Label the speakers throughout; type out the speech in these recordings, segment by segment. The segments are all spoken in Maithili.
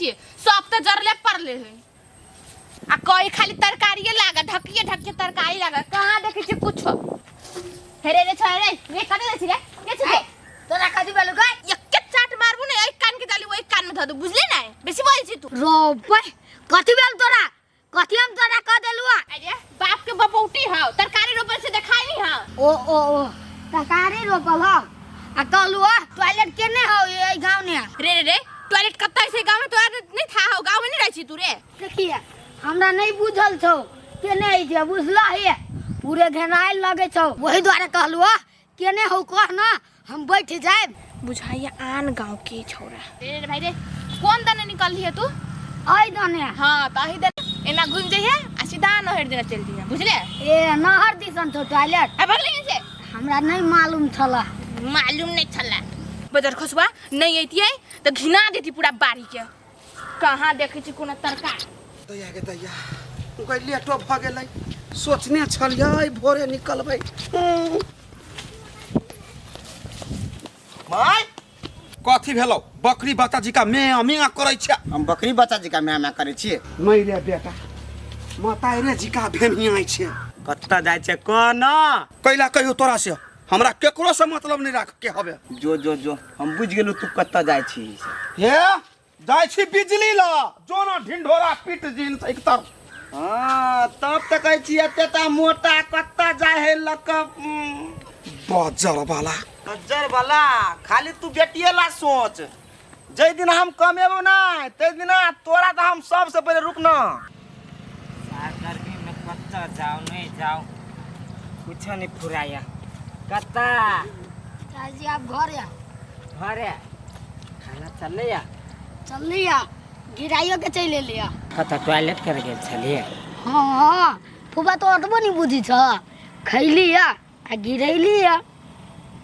Speaker 1: छियै सब तऽ जरले पड़ले है आ कोई खाली तरकारिये लागत ढकिए ढकिए तरकारी लागत कहाँ देखै छियै कुछो हे रे रे छोरे रे रे कतऽ जाइ छी रे के छी तू?
Speaker 2: तोरा कथी भेलौ गै
Speaker 1: एके चाट मारबू ने एक कान के जाली ओहि कान में धऽ दू बुझली ने बेसी बोल छी तू
Speaker 2: रोपै कथी भेल तोरा कथी हम तोरा कह देलु
Speaker 1: अरे बाप के बपौटी हौ तरकारी रोपल से देखाई नहीं हौ
Speaker 2: ओ ओ ओ तरकारी रोपल हौ आ कहलु टॉयलेट केने हौ एहि गाँव ने
Speaker 1: रे रे रे टॉयलेट कत्ता से गांव में तो नहीं था हौ गांव में नहीं रहै छी तू रे
Speaker 2: देखिए हमरा नहीं बुझल छौ केने है जे बुझला हे पूरे घेनाइल लगे छौ वही दुआरे कहलु केने हौ कह ना हम बैठ जाएब
Speaker 1: बुझाइया आन गांव के छौरा रे रे भाई रे कोन दने निकलली है तू
Speaker 2: अइ दने
Speaker 1: हाँ तो अही दने एना घुम जइहे आ सीधा नहर दिना चल जइहे बुझले
Speaker 2: ए नहर दिसन छौ टॉयलेट
Speaker 1: आ भगली से
Speaker 2: हमरा नहीं मालूम छला
Speaker 1: मालूम नहीं छला बजर खसुआ नहीं अइतियै तो घिना देती पूरा बाड़ी के कहाँ देखै छी कोनो तरकारी
Speaker 3: दैया गे दैया गै लेटो भऽ गेलै सोचने छलियै भोरे निकलबै
Speaker 4: माय
Speaker 3: कथी भेलौ बकरी बच्चा जी का मेया मेया करै छै
Speaker 4: हम बकरी बच्चा जकाँ म्या म्या करै छियै
Speaker 3: नहि रे बेटा माता रे जी का भेनियाइ छै
Speaker 4: कतऽ जाइ छै कोना
Speaker 3: कैला कहियो तोरा से हमरा केकरो से मतलब नहीं राख के हवे
Speaker 4: जो जो जो हम बुझि गेलहुँ तू कतऽ जाइ छी
Speaker 3: हे जाइ छी बिजली ला जो ना ढिंढोरा पीट जिन एक तर
Speaker 4: हाँ तब तऽ कहै छी एते टा मोटा कतऽ जाइ है लऽ कऽ
Speaker 3: बजर वाला
Speaker 4: कज्जर वाला खाली तू बेटिए ला सोच जै दिन हम कमेबो ना तै दिना तोरा तऽ हम सबसे पहिले रुक ना
Speaker 5: गर्मी में कतऽ जाओ नहीं जाओ कुछो नहीं फुराया कतऽ
Speaker 2: चाची आप घर या
Speaker 5: घरे खाना चलले या
Speaker 2: चलली या गिराइयो के चलि एलिया
Speaker 5: कतऽ टॉयलेट कर गेल छलियै
Speaker 2: हाँ हाँ फूफा तो अतबो नहीं बुझी छ खैली या आ गिरैली या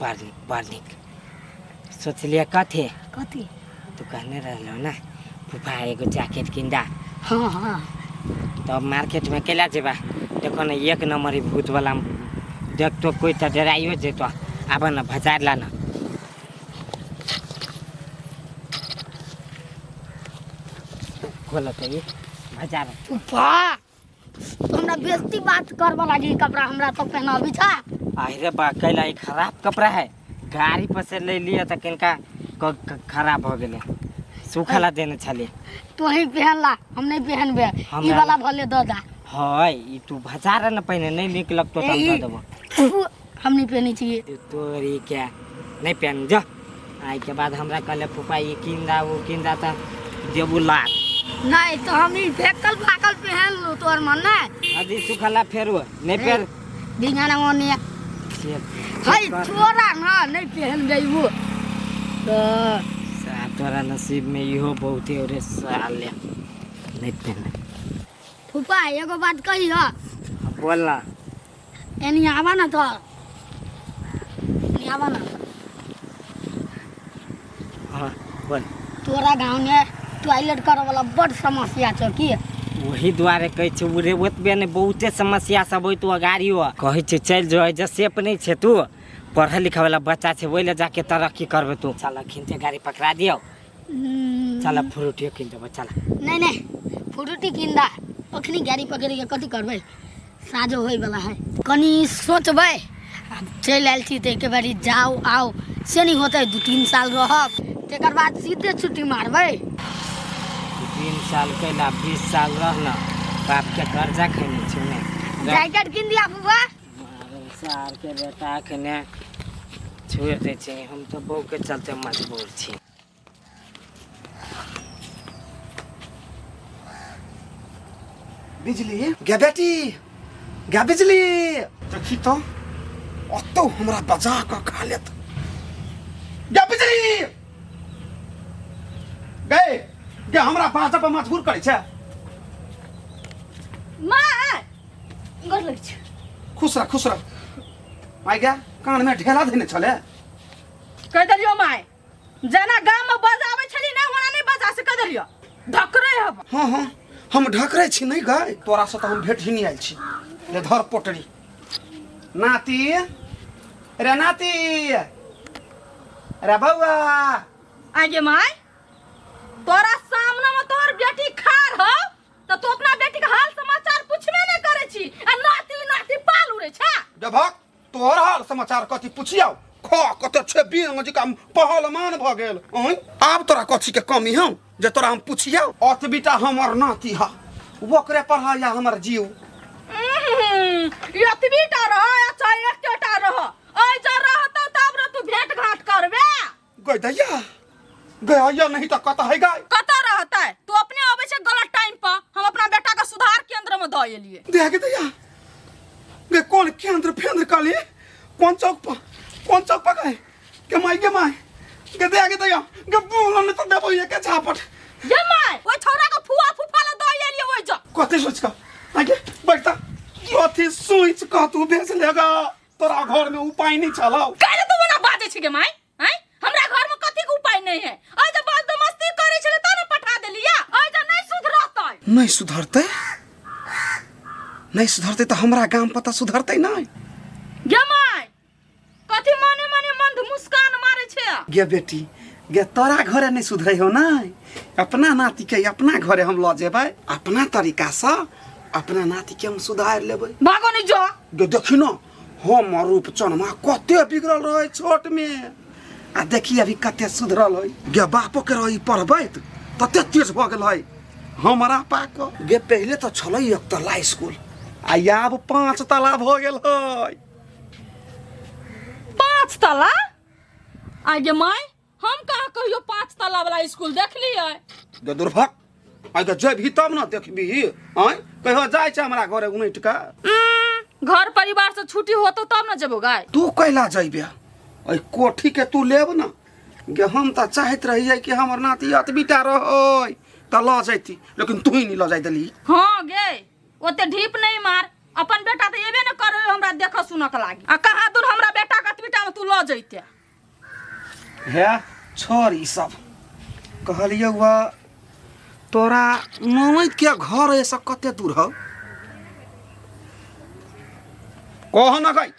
Speaker 5: बड़ नीक बड़ नीक सोचलियै कथी
Speaker 2: कथी
Speaker 5: तू कहने रहलो ना फूफा एगो जैकेट किन दा
Speaker 2: हाँ हाँ
Speaker 5: तब मार्केट में केला जेबा देखो ना एक नंबर ई भूत वाला देख तो कोई तो डराइयो जेतो आब ना भजार ला ना खोलो तो ये भजार
Speaker 2: फूफा तो हमरा बेइज्जती बात करबऽ लागी कपड़ा हमरा तो पहनाबी छ
Speaker 5: अरे बा कैला ई खराब कपड़ा है गाड़ी पर से ले लिया तऽ किनका खराब हो गेलै सूखला देने छलियै
Speaker 2: तू ही पहन ला हम नहीं पहनबे ई
Speaker 5: हमरा
Speaker 2: वाला भले दऽ दा
Speaker 5: हय ई तू भजार ने पहिने नहीं नीक लगतो तऽ हम दऽ देबो
Speaker 2: फू, हम नहीं पहने छियै
Speaker 5: तू तोरी के नहीं पहन जो आइ के बाद हमरा कहले फूफा ई किन दा ओ किन दा तऽ देबू लात
Speaker 2: नहीं तो हम ई फेकल फाकल पहन लू तोर मन नहीं
Speaker 5: अभी सुखला फेरू नहीं पेर
Speaker 2: ढिंगाना मोनिया है छोरा ना नहीं पहन गई वो तो
Speaker 5: सा तोरा नसीब में इहो बहुते रे साले नहीं पहन
Speaker 2: फूफा एगो बात कही हो
Speaker 5: बोल ना
Speaker 2: एनी आवा ना तो एनी आवा ना
Speaker 5: हाँ बोल
Speaker 2: तोरा गाँव में टॉयलेट करे वाला बड़ समस्या छौ की
Speaker 5: वही दुआरे कहै छै रे ओतबे नहि बहुते समस्या सब होइत गाड़ियो कहै छै चलि जो एहिजे सेफ नहि छै तू पढ़ै लिखै वाला बच्चा छै ओहि लए जाके तरक्की करबै तू चल खिनते गाड़ी पकड़ा दियौ चल फ्रूटियो कीन देबो चल
Speaker 2: नहीं नहीं फ्रूटी किन दा अखनी गाड़ी पकड़ के कथी करबै साँझो होय वाला है कनी सोचबै आब चलि आयल छी तऽ एके बारी जाउ आउ से नहि होतै 2-3 साल रहब तकर बाद सीधे छुट्टी मारबै
Speaker 5: 3 साल कैला 20 साल रह न बाप के कर्जा खैने छियौ ने
Speaker 2: जैकेट किन दिया फुआ
Speaker 5: सार के बेटा खने छोड़ि दै छै हम तऽ बहू के चलते मजबूर छी
Speaker 3: बिजली गे बेटी गे बिजली देखी तो ओतौ हमरा बजा कऽ खा लेत गे बिजली गे गे हमरा बाजऽ पर मजबूर करै छै
Speaker 1: माँ गोर लगै छै
Speaker 3: खुश रह खुश रह माय गे कानमे ढेला धेने छलै
Speaker 6: कहि देलियौ माय जेना गाममे बजाबै छली ने ओना नहि बजा से कहि देलियौ ढकरै हब
Speaker 3: हाँ हाँ हम ढकरै छी नहि गए तोरासँ तऽ हम भेट ही नहि आयल छी ले धर पोटरी नाती रे नाती रे बौआ
Speaker 6: आगे माय तोरा सामने में तोहर बेटी खार हो त तू अपना बेटी के हाल समाचार पूछबे नहीं करे छी आ नाती नाती पाल उड़े छा।
Speaker 3: देभक तोहर हाल समाचार कथी पुछियौ खो कते छे बिंग जी का पहलवान भ गेल। ओय आब तोरा कथी के कमी हौ जे तोरा हम पुछियौ? अतबीटा हमर नाती हा, ओकरे पर है या हमर जीव।
Speaker 6: एतबीटा रह या चाहे एकेटा रह, ऐ जा रहतौ तब रे तू भेंट घाट करबे।
Speaker 3: गई दैया गया नहीं तो कत है गाय
Speaker 6: कत रहतै? तू अपने अबै छै गलत टाइम पर, हम अपना बेटा के सुधार केंद्र में द एलियै।
Speaker 3: देख के दैया गे कौन केंद्र फेंद्र काली कौन चौक पर, कौन चौक पर गए के माई के माई के दे के दैया गे बोल न तो देबो ये के झापट।
Speaker 6: ये माई ओइ छौरा के फुआ फुफा ल द एलियै ओइ जा।
Speaker 3: कथी सोच का आगे बैठता कथी सोच का तू बेच लेगा? तोरा घर में उपाय नहीं चलाओ।
Speaker 6: काहे तू बना बाजै छी गे माई? हैं हमरा घर में कथी के उपाय नहीं है? आ जब बदमस्ती करे छले त न पठा देलिया, आ जब नहीं सुधरतै।
Speaker 3: नहीं सुधरतै? नहीं सुधरतै त हमरा गाम पता सुधरतै नहीं।
Speaker 6: गे माई कथी मने मने मंद मुस्कान मारे छे?
Speaker 3: गे बेटी गे तोरा घरे नहीं सुधरै हो नहीं, अपना नाती के अपना घरे हम ल जेबै, अपना तरीका से अपना नाती के हम सुधार लेबै।
Speaker 6: भागो नहीं जो।
Speaker 3: गे देखी न हम रूप चनमा कते बिगड़ल रहे छोट में, आ देखी अभी कते सुधरल है। गे बापो के रही पढ़बैत तते तेज भ गेल है हमरा पाक। गे पहले तो छलै एक तला स्कूल, आ आब 5 तला भ गेल है।
Speaker 6: 5 तला? आगे माई हम कहाँ कहियो 5 तला वाला स्कूल देख लियै?
Speaker 3: गे दुर्भक आगे जेबही तब न देखबी। आँय कहियो जाइ छै हमरा घरे उनैट के?
Speaker 6: घर परिवार से छुट्टी होतो तब न जेबो गाय।
Speaker 3: तू कैला जइबे? एहि कोठी के तू लेब न। गे हम तऽ चाहैत रहियै कि हमर नाती अतबीटा रहै तऽ लऽ जैती, लेकिन तू ही नहीं लऽ जाय देली।
Speaker 6: हाँ गे ओते ढीप नहीं मार, अपन बेटा तऽ एबे न करो हमरा देख सुनक लागी, आ कहाँ दूर हमरा बेटा के अतबीटा में तू लऽ जैते।
Speaker 3: हे छोड़ ई सब कहलियौ वा तोरा ननैद के घर ऐसा कते दूर हौ? कह न गई।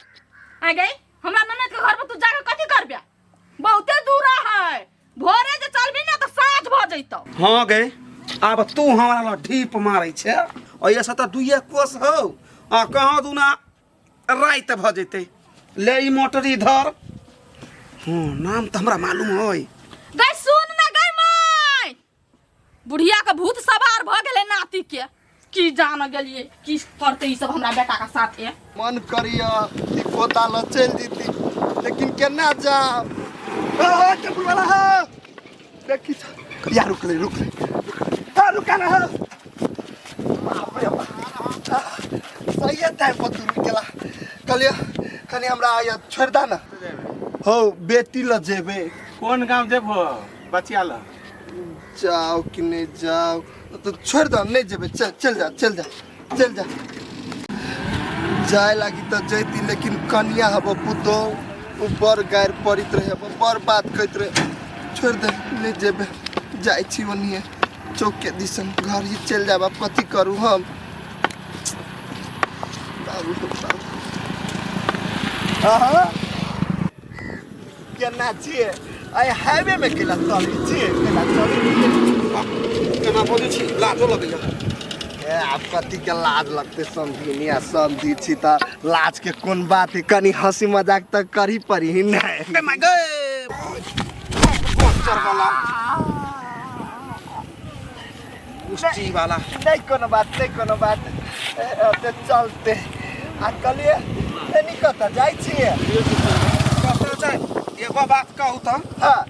Speaker 6: आ गई हमरा ननैद के घर पर तू जाके कथी करबे? बहुते दूर है, भोरे जे चलबी ना तो साँझ भ जइतौ।
Speaker 3: हाँ गे आब तू हमरा ल ढीप मारै छे, ऐसा त दुइये कोस हौ आ कहाँ दूना राति भ जइतै। ले ई मोटरी धर। हाँ नाम त हमरा मालूम है।
Speaker 6: गई सुन ना गई माय, बुढ़िया के भूत सवार भ गेलै नाती के, की जान गेलिए की करते ई सब हमरा बेटा के साथे।
Speaker 7: मन करिया कि पोता ल चल जीती, लेकिन केना जाब? टेम्पू वाला है देखी यार, रुक ले रुक ले, हाँ रुका ना। बाप रे बाप, सही टाइम पर तू रुक गेला। कहलिए कनी हमरा या छोड़ दा ना हो, बेटी ल जेबे।
Speaker 4: कोन गांव जेबो बचिया ल?
Speaker 7: जाओ कि नहीं जाओ तो छोड़ दो, नहीं जेबे, चल चल जा चल जा चल जा। जाए लागी तो जैती, लेकिन कनिया हब पुतो उ बड़ गारि पड़ित रहे, बड़ बात कहत रहे, छोड़ दे नहीं जेबे, जाइ छी ओनिए चौक के दिसन घर ही चल जाब। अब कथी करू हम? बाबू बाबू आहा केना छियै? आइ हाईवे में केला चलै छियै, केला चलै छियै?
Speaker 3: केना बजै छी, लाजो लगैया।
Speaker 7: ए आब कथी के लाज लगतै समधिनी? आ समधि छी तऽ लाज के कोन बात है, कनी हंसी मजाक तऽ करही पड़ी ही नहीं।
Speaker 3: गे my गे बच्चर वाला कुश्ती वाला।
Speaker 7: नहीं कोनो बात नहीं कोनो बात, ते चलते। आ कहलिए एनी कतऽ जाइ छियै?
Speaker 3: कतऽ जाइ? एगो बात कहू तऽ।
Speaker 7: हाँ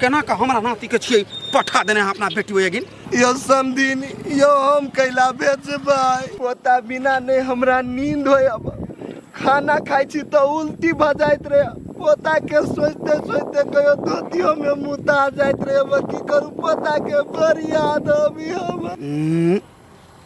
Speaker 3: केना कऽ हमरा नाती के छियै पठा देने हैं अपना बेटी ओहि गिन?
Speaker 7: यो समधिनी यो हम कैला बेचबै? पोता बिना नहीं हमरा नींद होय, अब खाना खाइ छी तऽ उल्टी भऽ जाइत रहे। पोता के सोचते सोचते कहियो धोतियो में मुता जाइत रहे। अब की करू, पोता के बड़ याद अभी हम।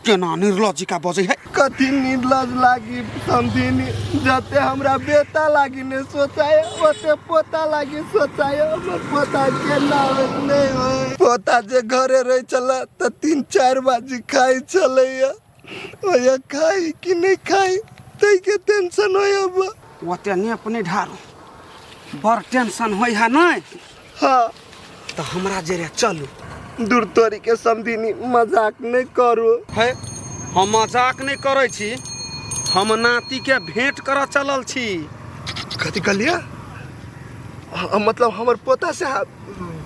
Speaker 3: केना निर्लज्ज का बजै है?
Speaker 7: कथी निर्लज लागी समधिनी, जते हमरा बेटा लागी ने सोचाय ओते पोता लागी सोचाय। हमर पोता केना होइत नहीं होय। पोता जे घरे रहे छल तऽ 3-4 बाजी खाइ छलैया, ओया खाइ कि नहीं खाइ ताहिके टेंशन होय। अब
Speaker 3: ओते नेप नहीं ढारू, बड़ टेंशन होय है नहीं?
Speaker 7: हाँ
Speaker 3: तऽ हमरा जरे चलू।
Speaker 7: दूर तोरी के समधिनी मजाक नहीं करू।
Speaker 3: है, हम मजाक नहीं करै छी, हम नाती के भेंट करऽ चलल छी।
Speaker 7: कथी कहलियै? मतलब हमर पोता से अहाँ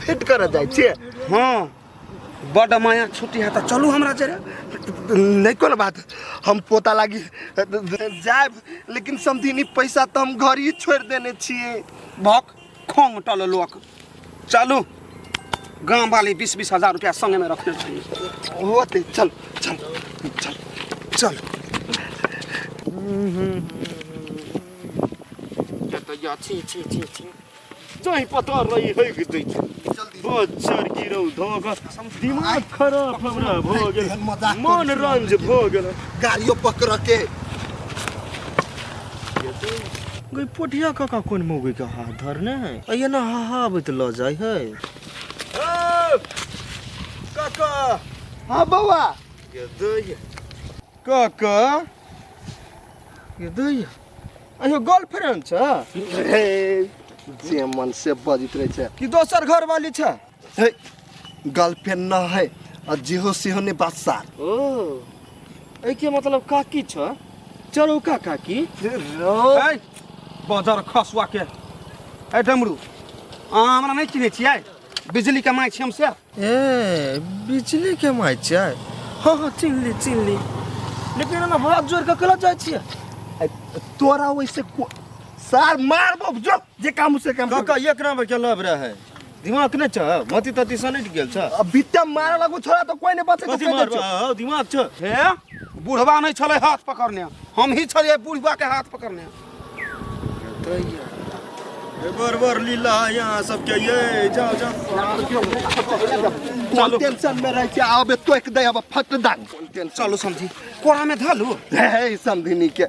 Speaker 7: भेंट करऽ जाइ छियै?
Speaker 3: हाँ, बड माया छुट्टी है तऽ चलू हमरा जरे।
Speaker 7: नहीं कोनो बात, हम पोता लागी जायब, लेकिन समधिनी पैसा तऽ हम घर ही छोड़ि देने छियै।
Speaker 3: भक खोंग टल लोक, चलू गाँव वाली 20-20 हजार रुपया संगे में रखने छी।
Speaker 7: होते चल चल चल चल।
Speaker 4: छी छी छी छी जहीं पता रही है कि दै छै बच्चर गिरौ धोग दिमाग खराब हमरा भऽ गेल, मन रंज भऽ गेल।
Speaker 7: गाड़ियो पकड़ के
Speaker 4: गई पोठिया काका कोन मौगी के हाथ धरने है, एना हाहाबैत लऽ जाइ है। काका।
Speaker 7: हाँ बौआ।
Speaker 4: काका ये अयो गर्लफ्रेंड छ?
Speaker 7: हे जे मन से बजित रहे छै।
Speaker 4: कि दोसर घर वाली छ?
Speaker 7: हे गर्लफ्रेंड न है आ जेहो सेहो ने बात सार।
Speaker 4: ओ एहि के मतलब काकी छ? चलो का काकी।
Speaker 3: ए बजर खसुआ के, ए डमरू अहाँ हमरा नहीं चिन्है छियै? बिजली के my छी हम से।
Speaker 4: ए बिजली के my छियै? हाँ हाँ चिन्हली चिन्हली, लेकिन एना हाथ जोड़ के केला जाइ छियै?
Speaker 7: तोरा वैसे सार मारबो जो जे काम से काम।
Speaker 4: काका एक नंबर के लब रहे, दिमाग नहीं छ, मति तति सनट गेल छ।
Speaker 7: अब बित्ता मारे लगो छोरा तो कोई नहीं बचे।
Speaker 4: कथी मारबो? दिमाग छ।
Speaker 3: हे बुढ़वा नहीं छलै हाथ पकड़ने, हम ही छलियै बुढ़वा के हाथ पकड़ने।
Speaker 4: बर बर लीला यहाँ सबके, ये जाओ जाओ।
Speaker 7: चलो टेंशन में रह के आबे तोक दे अब फट दान।
Speaker 3: चलो समझी कोरा में धलू।
Speaker 7: हे समधिनी के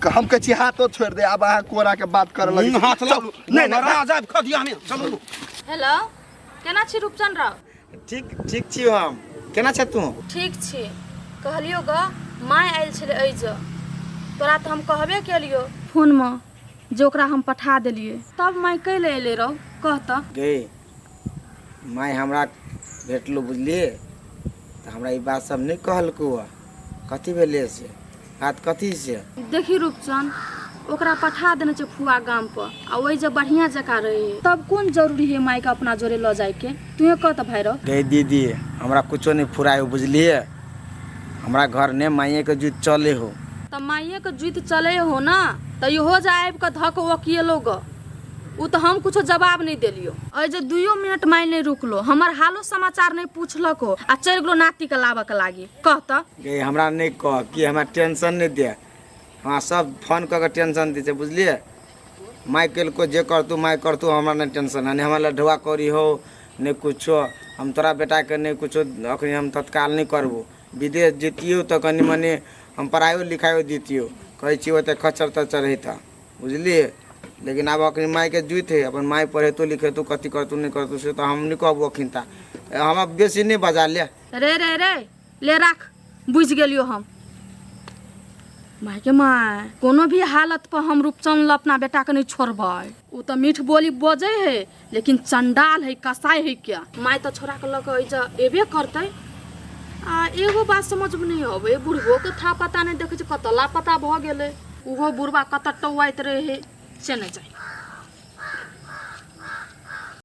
Speaker 7: हम कहै छी हाथो छोड़ दे, अब अहाँ कोरा के बात करऽ लगी।
Speaker 3: हाथ लग
Speaker 7: नहीं नहीं
Speaker 3: राजा खदिया में चलू।
Speaker 6: हेलो केना छी रूपचंद्र?
Speaker 4: ठीक ठीक छी हम, केना छ तू?
Speaker 6: ठीक छी। कहलियो ग my आयल छलै एहि जे, तोरा तऽ हम कहबे केलियो फोनमे जे ओकरा हम पठा देलियै, तब my कैले एलै रौ कह तऽ?
Speaker 8: गे my हमरा भेटलो बुझलियै, तऽ हमरा ई बात सब नहि कहलकौ हँ, कथी भेलै से बात कथी से?
Speaker 6: देखी रूपचंद ओकरा पठा देने छै फुआ गाम पर आ ओहि जे बढ़िया जकाँ रहे, तब कोन जरूरी है मायके अपना जोरे लऽ जायके? तुहे कह तऽ भाई रौ।
Speaker 8: गे दीदी हमरा कुछो नहीं फुराय बुझलियै, हमरा घर ने माइए के जुत चले हो।
Speaker 6: तऽ माइए के जुत चले हो ना, तऽ इहो जे आबि कऽ धक ओकिएलो ग, उ तऽ हम कुछो जवाब नहीं देलियो। एहि जे 2 मिनट my नहीं रुकलो, हमर हालो समाचार नहीं पूछलको आ चलि गेलो नाती के लाबऽ के लागी। कह तऽ।
Speaker 8: गे हमरा नहीं कह कि हमरा टेंशन नहीं दे, हमरा सब फोन कऽ के टेंशन दै छै बुझलियै। माय केलको जे करतू my करतू, हमरा नहीं टेंशन है, नहीं हमरा लढुआ करी हो नहीं कुछो। हम तोरा बेटाके नहीं कुछो अखनी हम तत्काल नहीं करबो, विदेश जैतियो तऽ कनि मनि हम पढ़ाइयो लिखाइयो दितियो, कहै छी ओतऽ खच्चर तच्चर हेता बुझलियै। लेकिन आब अखनी मायके जुइत है, अपन my पढ़ेतौ लिखेतौ कथी करतौ नहीं करतौ से तऽ हम नहीं कहबो अखन ता, हमरा बेसी नहीं बजा ले।
Speaker 6: रे रे रे ले राख, बुझि गेलियो हम। My के my कोनो भी हालत पर हम रूपचंद ल अपना बेटा के नहीं छोड़बै। उ तऽ मीठ बोली बजै है लेकिन चंडाल है, कसाई है क्या। My तऽ छोड़ा के लऽ के एहिजा एबे करतै। आ एगो बात समझ में नहीं अबै, बुढ़बो के था पता नहीं, देखै छी कतऽ लापता भऽ गेलै, ओहो बुढ़बा कतऽ टौआइत रहै से नहि जानि।